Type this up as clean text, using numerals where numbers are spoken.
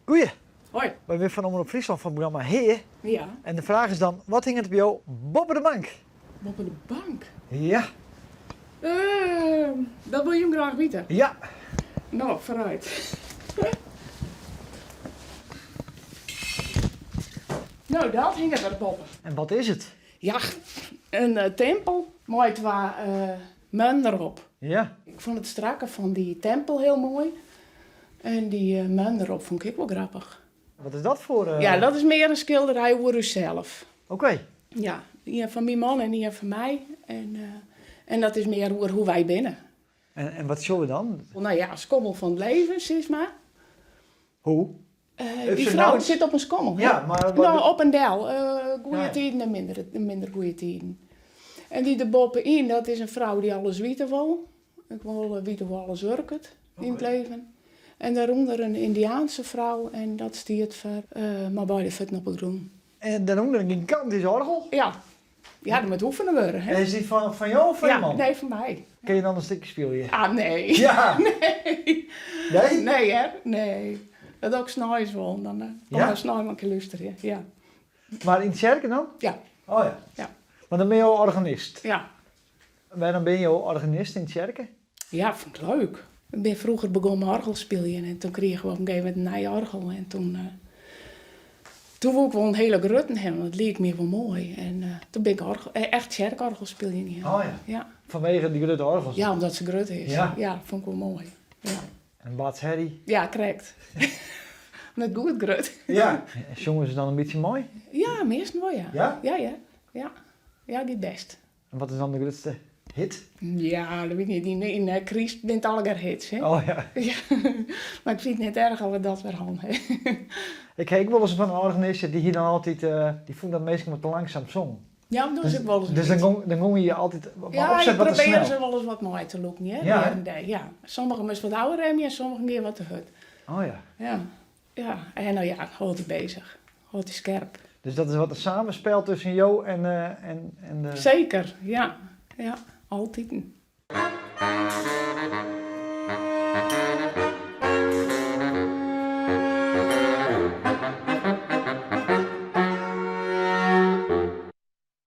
Goeie. Hoi. Wy binne fan Omrop Fryslân fan it programma Hea. Ja. En de fraach is dan, wat hinget by jo boppe de bank? Boppe de bank? Ja. Uh, dat wol jim graach witte? Ja. No, foarút. No, dat hinget der boppe. En wat is it? Ja, in eh, timpel mei twa uh, mannen derop. Ja. Ik fûn it strakke fan dy timpel hiel moai. En dy uh, man derop fûn ik ek wol grappich. Wat is dat foar... Uh... Ja, dat is mear in skilderij oer ússels. Oké. Ja, ien fan myn man en ien fan my. En, uh, en dat is mear oer hoe't wy binne. En, en wat sjogge we dan? No ja, skommel fan it leven, sis mar. Hoe? Uh, dy frou sit op in skommel. Ja, mar... No, op en del. Goede tiden en minder, minder goede tiden. En dy der boppe-yn, dat is in frou dy't alles witte wol. Ik wol witte hoe alles wurket yn it leven. En dêrûnder in Yndiaanse frou en dat stiet foar mei beide fuotten op 'e grûn. En dêrûnder in gigantysk oargel? Ja. Ja, dat moat oefene wurde. Hè? En is dy fan jo of fan je Ja, man? nee, fan my. Kinne je dan in stikje spylje? Ah, nee. Ja. Nee. Nee? Nee hear, nee. Dat doch ik sneins wol. Dan kom Ja? ik snein mar in kear lústerje, ja. Mar yn tsjerke dan? Ja. Oh ja. Ja. Want dan binne jo organist? Ja. Wêrom binne jo organist yn tsjerke? Ja, fûn ik leuk. Ik bin froeger begûn mei oargelspyljen en toen krigen we op in gegeven momint in nij oargel. En toen, uh, toen woe ik wol in hiele grutten hawwe, want dat liek my wol moai. En uh, toen bin ik oargel, eh, echt tsjerkoargel spyljen gien. Oh ja. Ja. Fanwege dy grutte oargels? Ja, omdat se grut is. Ja. Ja, fûn ik wol moai. Ja. En Bart Harry? Ja, krekt. Net goed grut. Ja. En sjonge se dan in bytsje mei? Ja, measten wol, ja. Ja? Ja, ja. Ja, ja giet bêst. En wat is dan de grutste hit? Ja, dat wit ik net. Yn de kryst binne it allegear hits, hè? Oh ja. Ja. Mar ik fyn it net erch as we dat wer hân ha. Ik ha ek wolris fan in organist dy hie dan altyd, dy fûn dat minsken wat te langsum songen. Ja, dat dogge se ek wolris in Dus dan bytsje. gong, dan gongen je altyd mei Ja, opset ik wat te probearje snel. se wolris wat mei te lûken, hear. Ja, Hjir hè? en dêr, ja. Sommigen moatst wat ôfremje en sommigen gean wat te hurd. Oh ja. Ja, ja. En no ja, hâldt dy bezich. Hâldt dy skerp. Dus dat is wat in samenspel tusken jo en, en, en de... Seker, ja. Ja, altiten.